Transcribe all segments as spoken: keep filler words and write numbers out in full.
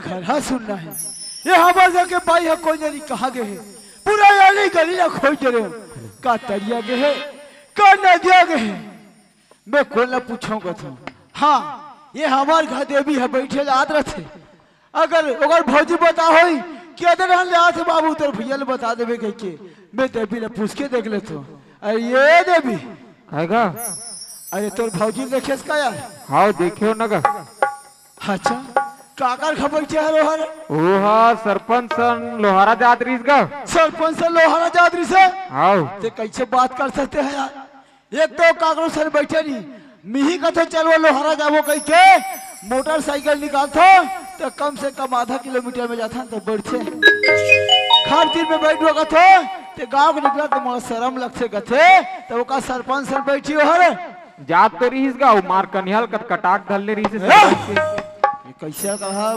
घर हा सुन्ना हे। ये हमर घर के बाई हा कोई नइ कहाँ गे हे। पूरा यानी गली ला खोज डरे हों। का तरिया गे हे, का नदिया गे हे। मैं कोन ला पूछों कथों। हाँ, ये हमर घर देवी हा बइठे जात रथे। अगर ओकर भौजी बता होही कि अदे रहन ले आथे बाबू, तोर भैया ले बता देबे कहिके, मैं देवी ला पूछ के देख लेथों। अरे ये देवी। काय गा? अरे तोर भौजी देखेस का यार? हाव, देखेंव न गा। अच्छा, काकर घर बइठे हे लोहारा? ओहा सरपंच सन लोहारा जात रहिस गा। सरपंच सन लोहारा जात रहिस हे? हाव। ते कइसे बात कर सकते हैं यार? एक तो काकरो सन बइठे नहीं, मिही कथे चल वो लोहारा जाबो कहिके मोटरसाइकिल निकालथों, त कम से कम आधा किलोमीटर में जाथन त बइठथे। खाट तीर में बइठ लो कथे, ते गाँव के निकला त मोला शरम लगथे कथे, त ओका सरपंच सन बइठी हो हरे। जात तो रहिस गा, उ मार कनिहाल कत कटाक धर ले रहिस हे ए? सरपंच के। ये कइसे कहा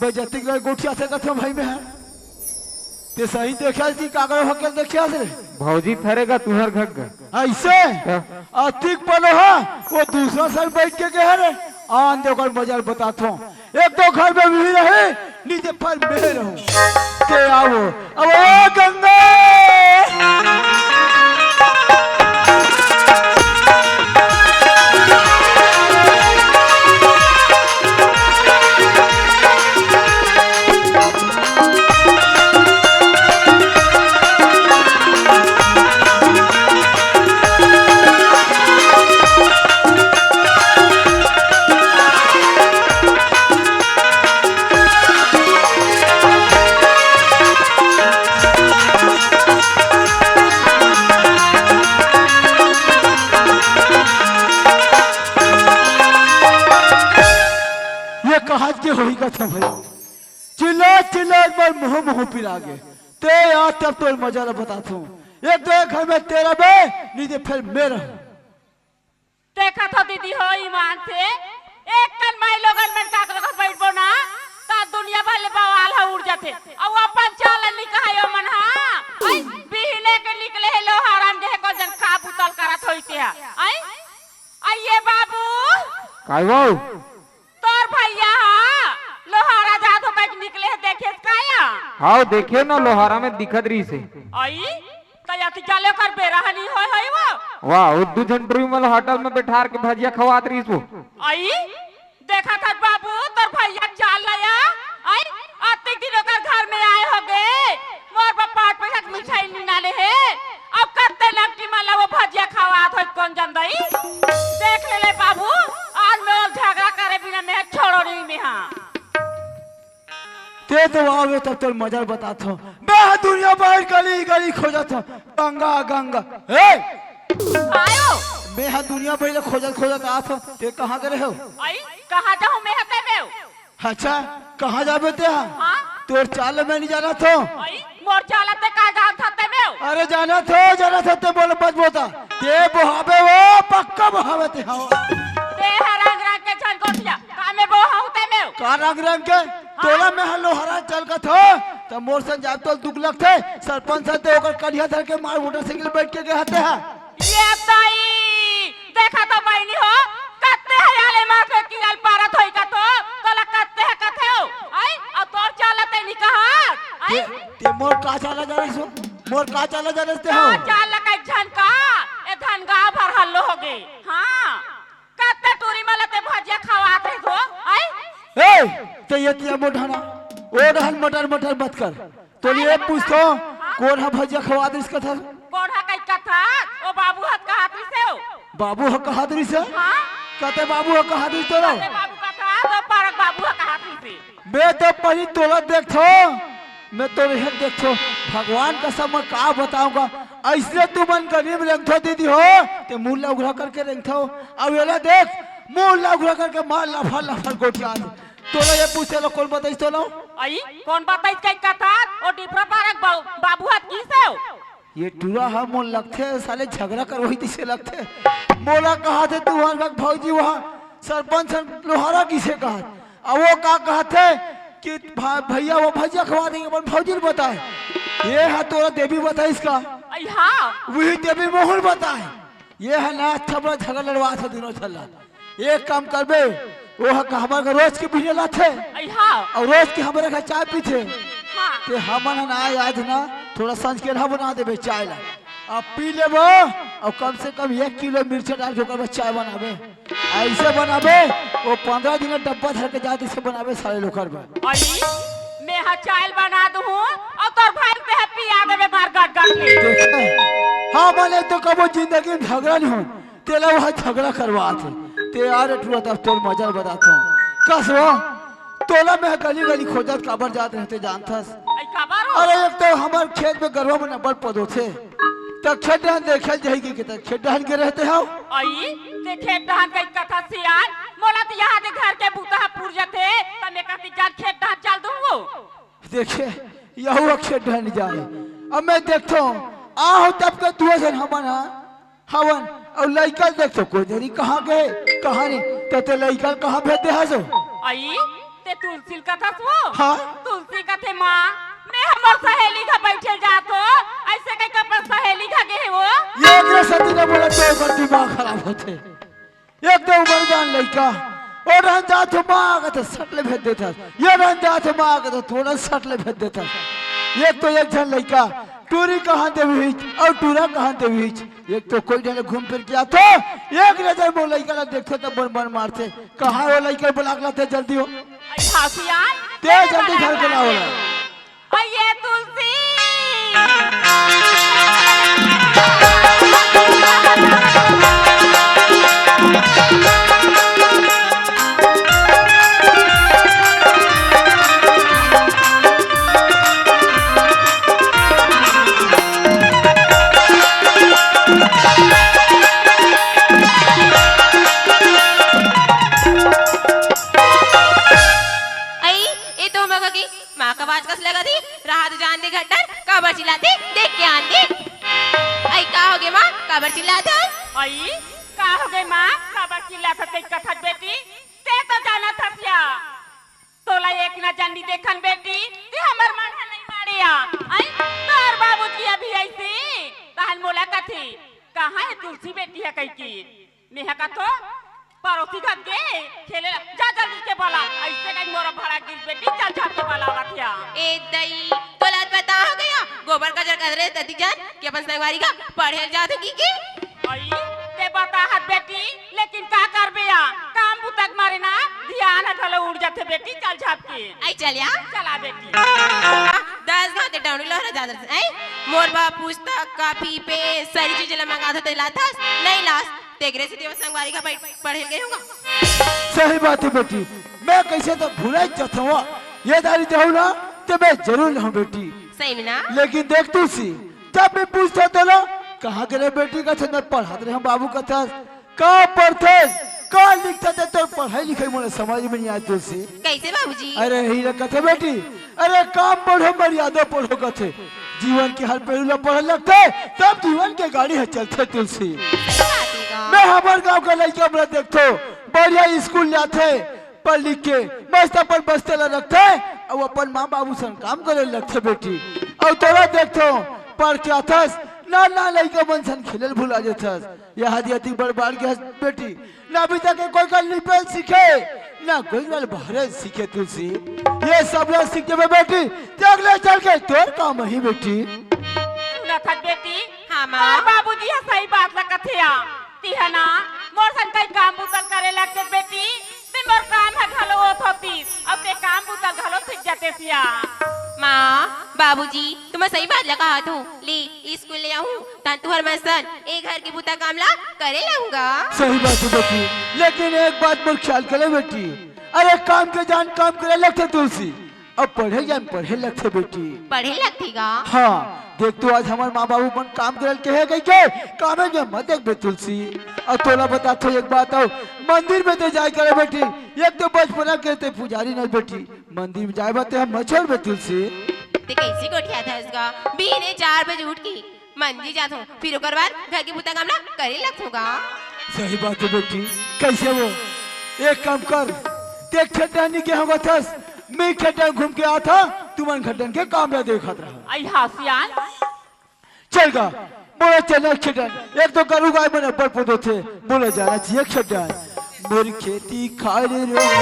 बेइज्जती के गोठिया से कथे भाई मैं? ते सही देखे कि काकरो हकेल देखे रे? भौजी थरे गा तुहर घर गा। अइसे? हाँ। अतिक पलो हा, वो दूसरा सन बइठ के गे हे रे। आन दे ओकर मजा ल बताथों। एक तो घर में भी रहे, नीचे पर में रहूं। ते आओ, अब ओ गंगा। ये कहा के होही कथा भाई, चिल्ला चिल्ला एक बार मुंह मुंह पिला गे। ते यार तब तोर मजा ल बताथों। एक तो एक घर में तेरा बे, नहीं ते फिर मेरा। देखत हो दीदी हो, ईमान से एक कन माई लोगन मन काकरो घर बइठबो ना, त दुनिया भर ले बवाल ह उड़ जाथे। अउ अपन चाल ल निकाहे ओ मन हा। आई, बिहने के निकले हे लोहारा म, देहे कोन जन का बुतल करत होही ते हा। आई, आई ये बाबू। काय बाऊ? तोर भैया हा लोहारा जात हो कहिके निकले हे, देखेस का या? हाव, देखेंव न, लोहारा में दिखत रहिस हे। आई, त अति जाले ओकर बेरा ह नइ होय होही वो। वाह, वो दू झन टुरी मन ल होटल में बइठार के भजिया खवात रहिस वो। आई, देखत हस बाबू, तोर भैया चाल ल या। आई, अतिक दिन ओकर घर में आए होगे, मोर बर पाँच पैसा के मिठाई नइ लाने हे। अब कत्ते नकटी मन ल वो भजिया खवात होही कोन जन दई। देख ले ले बाबू, आज मैं ओला झगरा करे बिना मैं छोड़ों नहीं मैं हा। ते तो आवे तब तोर मजा ल बताथों। मैं हा दुनिया भर गली गली खोजत हंव, गंगा गंगा। ए! आयो। मैं हा दुनिया भर ले खोजत खोजत आत हंव, ते कहाँ गे रहे हो? आई, कहाँ जाहूँ मैं हा ते में? अच्छा, कहाँ जाबे ते हा? हाँ? तोर चाल ल मैं नइ जानत हंव। आई, मोर चाल ल ते का जानत हस ते में? अरे जानत हंव, जानत हंव ते बोल मत बोता। ते बोहाबे वो, पक्का बोहाबे ते हा। ते हा रंग रंग के झन गोठिया, का मैं बोहाहूँ ते में? का रंग रंग के? हाँ। तोला मैं हा लोहारा चाल कथों, त मोर सन जाब तो दुख लगथे। सरपंच सन ते ओकर कनिहा धर के मार मोटरसाइकिल बइठ के गे हते हा। ये दाई, देखा तो बहिनी हो, कत्ते हयाले मार के किरल पारत होही कथों, तोला कत्ते ह कथेव, आई, अउ तोर चाल ल ते नइ कहा, आई। ते, ते मोर का चाल ल जानस हो? मोर का चाल ल जानस ते हो? का चाल ल कहिके झन का, ए धन गाँव भर हल्लो होगे, हाँ। कत्ते टुरी मन ल ते भजिया खवात रहिस हो, आई। ए, ते ये तिया मोर ढाना, ओ डहन मटर मटर मत कर। तोर ये पूछथों, कोन हा भजिया खवात रहिस कथस? कोन हा कहिके कथस? ओ बाबू हा कहात रहिस हे ओ। बाबू हा कहात रहिस हे? हाँ। कते बाबू हा कहात रहिस तोला? कते बाबू कथस, ओ पारक बाबू हा कहात रहिस हे। मैं तो पहिली तोला देखथों, मैं तो रेहे देखथों। भगवान कसम मैं का बतावंव गा, अइसने तुमन गली में रेंगथो दीदी हो, ते मुँह ला उघरा करके रेंगथो। अउ एला देख, मुँह ला उघरा करके मार लफर लफर गोठियाथे। तोला ये पूछे ला कोन बताइस तोला? आई, कोन बताइस कहिके कथस? ओ डिफरा पारक बाबू, बाबू हा कहिस हे ओ। ये टूरा हा मोला लगथे, साले झगरा करवाही तइसे लगथे। मोला कहाथे तुँहर घर भौजी वहाँ सरपंच सन लोहारा कहिसे कहाथे। अउ वो का कहाथे कि भा-, भैया वो भजिया खवा देंगे, अपन भौजी ल बताए। ये हा तोला देवी बताइस का? आई हाँ। वही देवी मोहन बताए। ये हा ना अच्छा बड़ा झगरा लड़वाथे दूनों झन ला। एक काम करबे, वो ह हमर घर रोज के बिहने लाथे। अई हाँ। अउ रोज के हमरे घर चाय पीथे। हाँ। ते हमन ह ना आज ना थोड़ा संझकेरहा बना देबे चाय ला। अब पी लेबो, अउ कम से कम एक किलो मिर्चा डाल के ओकर बाद चाय बनाबे। अइसे बनाबे, वो पंद्रह दिन डब्बा धर के जात अइसे बनाबे साले लोकर बर। अई, मैं ह चाय बना दूहूँ अउ तोर भाई ल तेह पिया देबे मार गट गट ले। देखे, हमन एक तो कबो जिंदगी में झगड़ा नहीं होन, तेला वह झगड़ा करवात हे। ते यार टुरा तब तोर मजा ल बताथों। कस वो, तोला मैं गली गली खोजत काबर जात रहेंव ते जानथस? अई काबर हो? अरे एक तो हमर खेत में गरवा मन अब्बड़ पदोथे, त खेत डहन देखे ल जाही कहिके त खेत डहन गे रहेंव। अई, ते खेत डहन कहिके कथस सियान, मोला त यहाँ दे घर के बूता ह पुर जथे, त मैं कथी जान खेत डहन चल दूहूँ। देखे, यहू ह खेत डहन जाए। अब मैं देखथों, आहूँ तब के दुए झन हमन ह हवन, अउ लइका ल देखथों, कोई जनी कहाँ गे, कहाँ नहीं, त ते लइका ल कहाँ भेज दे हस ओ? अई, ते तुलसी ल कथस वो? हाँ। तुलसी कथे, माँ, मैं हमर सहेली घर बइठे ल जात हों, अइसे कहिके अपन सहेली घर गे हे वो। ये एकरे सेती ना बोला, तो ओकर दिमाग खराब होथे। एक तो उमर जान लइका, ओ डहन जात हों माँ कथे सट ले भेज देथस, ये डहन जात हों माँ कथे थोड़ा सट ले भेज देथस। एक तो एक झन लइका टूरी कहाँ देवहीच अउ टूरा कहाँ देवहीच, एक तो कोई डहन घूम फिर के आथे, एक नजर मोर लइका ला देखथे त बन बन मारथे, कहाँ हे वो लइका ल बुला के लाते जल्दी हो। अई हाँ सियान, ते मैं जल्दी बना घर के के लाओ लात ना। हों। अई ये तुलसी। अई, ए तो मगा के माँ का आवाज कस लगत हे, रहा तो जान दे घटन, काबर चिल्लाथे, देख के आन दे। अई का होगे माँ, काबर चिल्लाथस? अई, का होगे माँ, काबर चिल्लाथस कहिके कथस बेटी, ते तो जानत हस या। तोला एक नजर नइ देखन बेटी, ते हमर मन ह नइ माड़े या। अई, तोर बाबूजी अभी अइसे, तहन मोला कथे, कहाँ हे तुलसी बेटी ह कहिके। मेंह कथों, परोसी घर गे खेले ला, जा जल्दी के बला, अइसे कहिके मोर भड़क गिस बेटी, चल झट के बलावत हँव। ए दई, तोला पता होगे या, गोबर कचरा करे तती जान के अपन संगवारी का पढ़े जात हों कहिके। अई, ते बताहस बेटी, लेकिन का करबे या, काम बुता के मारे ना, धियान ह घलो उड़ जाथे बेटी, चल झट के। अई चल या। चला बेटी। दस घांव ते डौंडी लहरा जात रहिस, अई? मोर बर पुस्तक, कापी, पेन, सारी चीज ला मंगाथों ते लाथस, नइ लास। तेकरे सेती ओ संगवारी का पढ़े ल गे होहूँ गा। सही बात हे बेटी, मैं कइसे तो भुलाइच जाथों। ये दारी देहू ना, त मैं जरूर लेहूँ बेटी। सही में ना? लेकिन देख तुलसी, जब मैं पूछथों तोला, कहाँ गे रहे बेटी कथस, मैं पढ़त रहेंव बाबू कथस। का पढ़थस, का लिखथस, तोर पढ़ाई लिखाई मोला समझ में नइ आय तुलसी। कइसे बाबूजी? अरे, इही ला कथे बेटी, अरे, काम बढ़ो, मर्यादा बढ़ो कथे। जीवन के हर पहलू ला पढ़े लगथे, तब जीवन के गाड़ी ह चलथे तुलसी। सही बात हे गा। मैं हमर गांव के लइका मन ला देखथों, बढ़िया स्कूल जाथे, पढ़ लिख के मस्त अपन बस्ते ला रखथे, अउ अपन माँ बाबू सन काम करे लगथे बेटी। अउ तोला देखथों, पढ़ के आथस, नान नान लइका मन सन खेले ल भुला जथस। ये हद अतिक बड़ बाढ़ गे हस बेटी, ना अभी तक कोई करा लिपे ल सीखे, ना कोई करा बहरे ल सीखे तुलसी। ये सब ला सीख जबे बेटी, त अगले चल के तोर काम आही बेटी। सुनत हस बेटी? हाँ माँ। तोर बाबूजी ह सही बात ला कथे या। तिहा ना मोर सन कई काम बुता ल करे लगथे बेटी, ते मोर काम ह घलो होत होतिस, अउ ते काम बुता ल घलो सीख जातेस या। माँ, बाबूजी, तुमन सही बात ला कहत हो। ले, स्कूल ले आहूँ, तहन तुँहर मन सन ए घर के बुता काम ला करे लगहूँ गा। सही बात हे बेटी, लेकिन एक बात मोर ख्याल करे बेटी, अरे काम के जान काम करे लगथे तुलसी, अउ पढ़े जान पढ़े लगथे बेटी। पढ़े लगथे गा? हाँ, देख तो आज हमर माँ बाबू मन काम करे ल कहे कहिके, कामे में मत देखबे तुलसी। अउ तोला बताथों एक बात अउ, मंदिर में ते जाय करे बेटी, एक तो बचपना के ते पुजारी नइ बेटी, मंदिर में जाय बर ते हमन छोड़बे तुलसी। ते कइसे गोठियाथस गा? बिहने चार बजे उठ के मंदिर जाथों, फिर ओकर बाद घर के बुता काम ला करे लगथों गा। सही बात हे बेटी, कइसे वो? एक काम कर, ते खेत डहन नइ गे हस कथस, मैं खेत डहन घूम के आथों, तुमन खेत डहन के काम ला देखत रहा। अई हाँ सियान। चल गा, मोला चलना हे खेत डहन, एक तो गरू गाय मन अब्बड़ पदोथे, मोला जाना चाहिए खेत डहन। मोर खेती खार रोम झोम।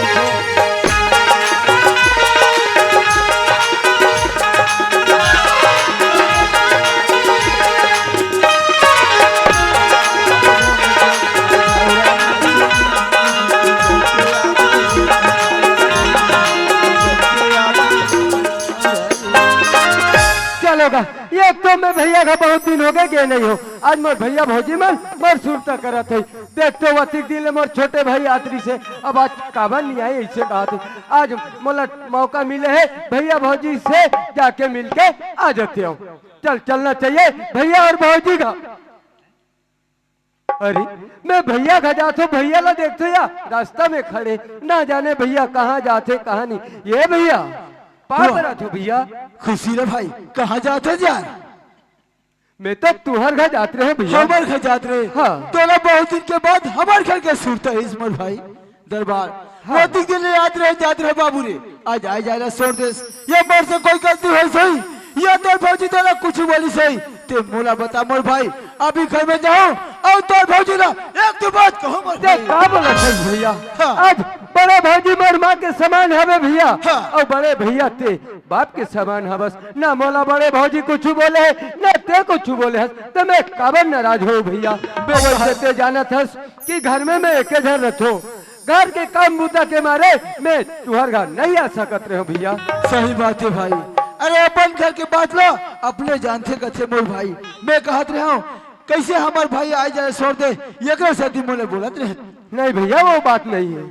चलो गा, ये तो मैं भैया का बहुत दिन हो गए गए नहीं हो। आज मोर भैया भौजी मन मोर सुरता करत है। देख तो वतिक दिन ले मोर छोटे भाई आतरी से, अब आज काबर नहीं आए इसे कहा थे। आज मोला मौका मिले है भैया भौजी से जाके मिलके आ जाते हो। चल, चलना चाहिए भैया और भौजी का। अरे, मैं भैया घर जात हूँ, भैया ला देखते या रास्ता में खड़े, ना जाने भैया कहाँ जाते, कहाँ नहीं। ये भैया, पाँव हुआ। परत हो भैया। खुशी रे भाई, कहाँ जात है यार? मैं तो तुहर घर जात रहे भैया। हमर घर जात रहे? हाँ। तोला बहुत दिन के बाद हमर घर के सुरता है इस मोर भाई। दरबार, हाँ। वो दिन के लिए याद रहे, जात रहे बाबू रे। आज आए जाए ला छोड़ देस। ये मोर से कोई गलती होइस होही, या तोर भौजी तोला कुछ बोलिस होही, ते मोला बता मोर भाई। अभी घर में जाओ और तोर भौजी ला एक दो बात कहो मोर ते भाई। का बोलत हस भैया? हाँ। आज बड़े भौजी मोर माँ के समान हवे भैया। हाँ। और बड़े भैया ते बाप के समान हवस। ना मोला बड़े भौजी कुछ बोले है, ना ते कुछ बोले हस, तो मैं काबर नाराज हो भैया? बेटा। वैसे ते जानत हस कि घर में मैं एके झन रथो, घर के काम बुता के मारे मैं तुहर घर नहीं आ सकत रहे भैया। सही बात है भाई। अरे अपन घर के बात ला अपने जानते कथे मोर भाई। मैं कहत रहे हूँ कैसे हमर भाई आए जाए छोड़ दे, एकरे सेती मोले बोलत रहे। नहीं भैया, वो बात नहीं है।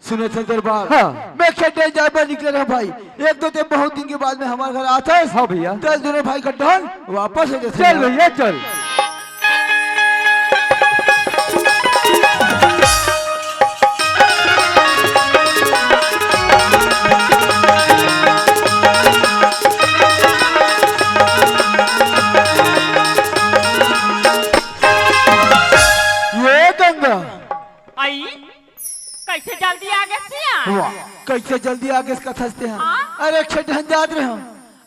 सुने थे दरबार, हाँ। मैं खेते जाए बर निकले रहे भाई, एक दो ते बहुत दिन के बाद में हमर घर आथस। हाँ भैया। ते दोनों भाई का डहन वापस हो जाते चल हैं। भैया चल। ये गंगा। आई, कैसे जल्दी आ गए सिया? वाह, कैसे जल्दी आ गए कथस ते हैं? हाँ? अरे खेत हम जात रहे हम,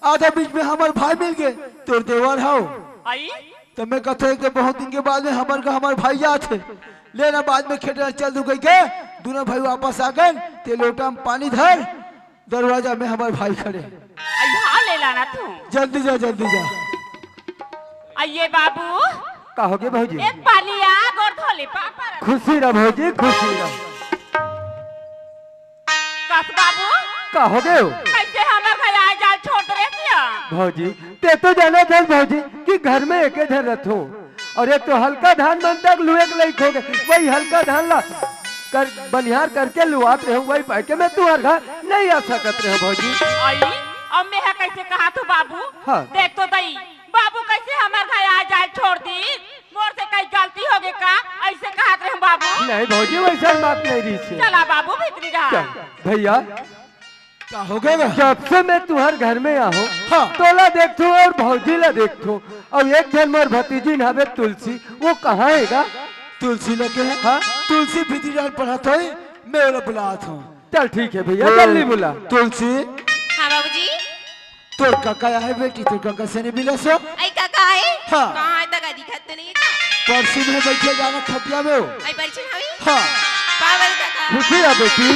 आधा बीच में हमर भाई मिल गए, तोर देवर हव। आई? तो मैं कथे कि बहुत दिन के बाद में हमर का हमर भाई जात है, लेना बाद में खेत चल दू कह के दोनों भाई वापस आ गए। ते लोटा में पानी धर, दरवाजा में हमर भाई खड़े। आई हाँ ले लाना तू। जल्दी जा, जल्दी जा। आइए बाबू। का हो गए भौजी? एक पालिया गोड़ धोले पापा। खुशी रह भौजी, खुशी रह। कस बाबू। का हो गए हो? कैसे हमर घर आए जाए छोड़ रहे क्या? भौजी, ते तो जाना था भौजी कि घर में एके झन रथो, और एक तो हल्का धान मन तक लुए के लायक हो गए, वही हल्का धान ला कर बनिहार करके लुआत रहे, वही पाए के मैं तुहर घर नहीं आ सकत रहे भौजी। आई, अब मैं है कैसे कहा तू बाबू? हाँ। देख तो दई, बाबू कैसे हमर घर आ जाए छोड़ दी, मोर से कई गलती हो गए का? ऐसे कहत रहे बाबू। नहीं भौजी, वैसा बात नहीं रही से। चला बाबू भीतरी रहा। चल, भैया। का हो गए बा? जब से मैं तुहर घर में आहो, हाँ। तोला देखथो और भौजी ला देखथो, और एक झन मोर भतीजी हवे तुलसी, वो कहाँ है गा? तुलसी लगे है? हाँ? तुलसी भीतरी डाल पढ़त होई, मैं ओला बुलात हूँ। चल ठीक है भैया, ओ, जल्दी बुला। तुलसी। हाँ बाबूजी। तोर काका आहे बेटी, तोर काका से नहीं मिले सो? आई काका आहे? हाँ। कहाँ है तका दिखत तो नहीं था। परसों में बैठे जाना खटिया में हो। आई परसों हवी? हाँ। पावल काका। खुशी रह बेटी।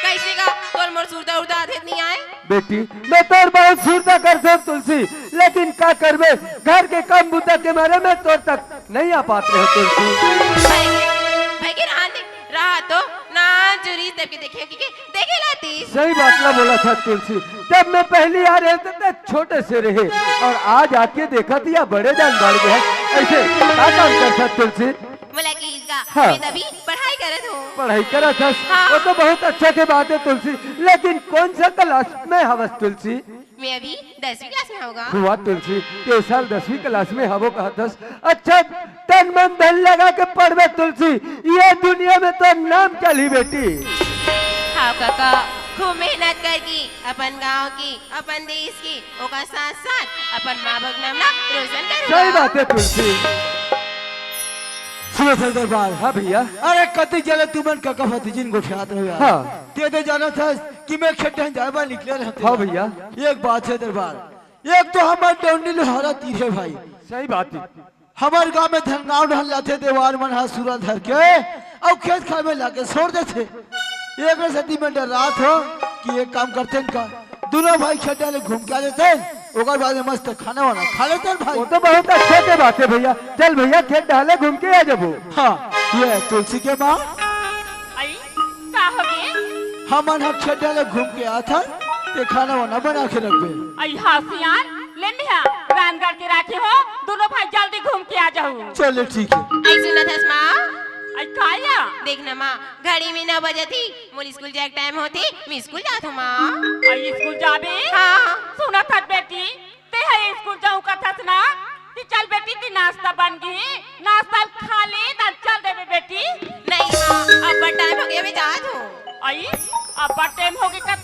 कैसे का? तोर मोर सुरता उरता आथे नहीं आए? बेटी, मैं तोर बहुत सुरता करते हो तुलसी, लेकिन का करबे, घर के काम बुता के मारे मैं तोर तक नहीं आ पाते हो तुलसी। भाई, भाई के रहन दे, रहा तो ना जुरी तब के देखे कि देखे लाती। सही बात ना बोला था तुलसी, जब मैं पहली आ रहे थे तो छोटे से रहे और आज आके देखा तो या बड़े जान बढ़ गए। ऐसे का काम करता तुलसी? बोला कि इसका हाँ। मैं तभी पढ़ाई करत हूँ। पढ़ाई करत हस? हाँ। वो तो बहुत अच्छा के बात है तुलसी, लेकिन कौन सा क्लास में हवस तुलसी? मैं अभी दसवीं क्लास में होगा। हुआ तुलसी, ये साल दसवीं क्लास में हवो कहत हस। अच्छा, तन मन धन लगा के पढ़बे तुलसी, ये दुनिया में तो नाम चली बेटी। हाँ काका, खूब मेहनत करके अपन गांव की, अपन देश की, ओकर साथ साथ अपन माँ बाप नाम ला रोशन करूंगा। सही बात है तुलसी। सुनो सरदार बाल। हाँ भैया। अरे कति जले तुमन काका भतीजिन गोठियात रहो यार। हाँ। ते तो जानत हस कि मैं खेत ढन जाए बर निकले रहते हव हैं। भैया। एक बात है दरबार, एक तो हमर डौंडी लोहारा तीर है भाई। सही बात है। हमर गांव में धनगांव ढल जाथे देवार मन हा सुरा धर के, अउ खेत खार में लाके छोड़ देथे। एक सेती मैं डर्रात हों कि एक काम करतेन का, दूनों भाई खेत डहर ले घूम के आ जातेन, ओकर बाद में मस्त खाना वाना खा लेतेन भाई। वो तो बहुत अच्छे के बात हे भैया। चल भैया, खेत डहर ले घूम के आ जाबो। हाँ, ये तुलसी के माँ, अई, का होगे? हमन ह खेत डहर ले घूम के आथन, ते खाना वाना बना के रखबे। अई हाँ सियान, ले मैं हा रांध के राखे हों, दूनों भाई जल्दी घूम के आ जाहू। चले ठीक हे। अई सुनत हस माँ? अई का या? देख ना माँ, घड़ी में नौ बजत हे, मोर स्कूल जाए के टाइम होथे, मैं स्कूल जात हों माँ। अई स्कूल जाबे? हाँ। सुनत हस बेटी, ते ह स्कूल जाहूं कथस ना, कि चल बेटी, ते नाश्ता बन गे, नाश्ता खा ले, त चल देबे बेटी। नहीं माँ, अब्बड़ टाइम होगे, मैं जात हों। अई, अब्बड़ टाइम होगे कथस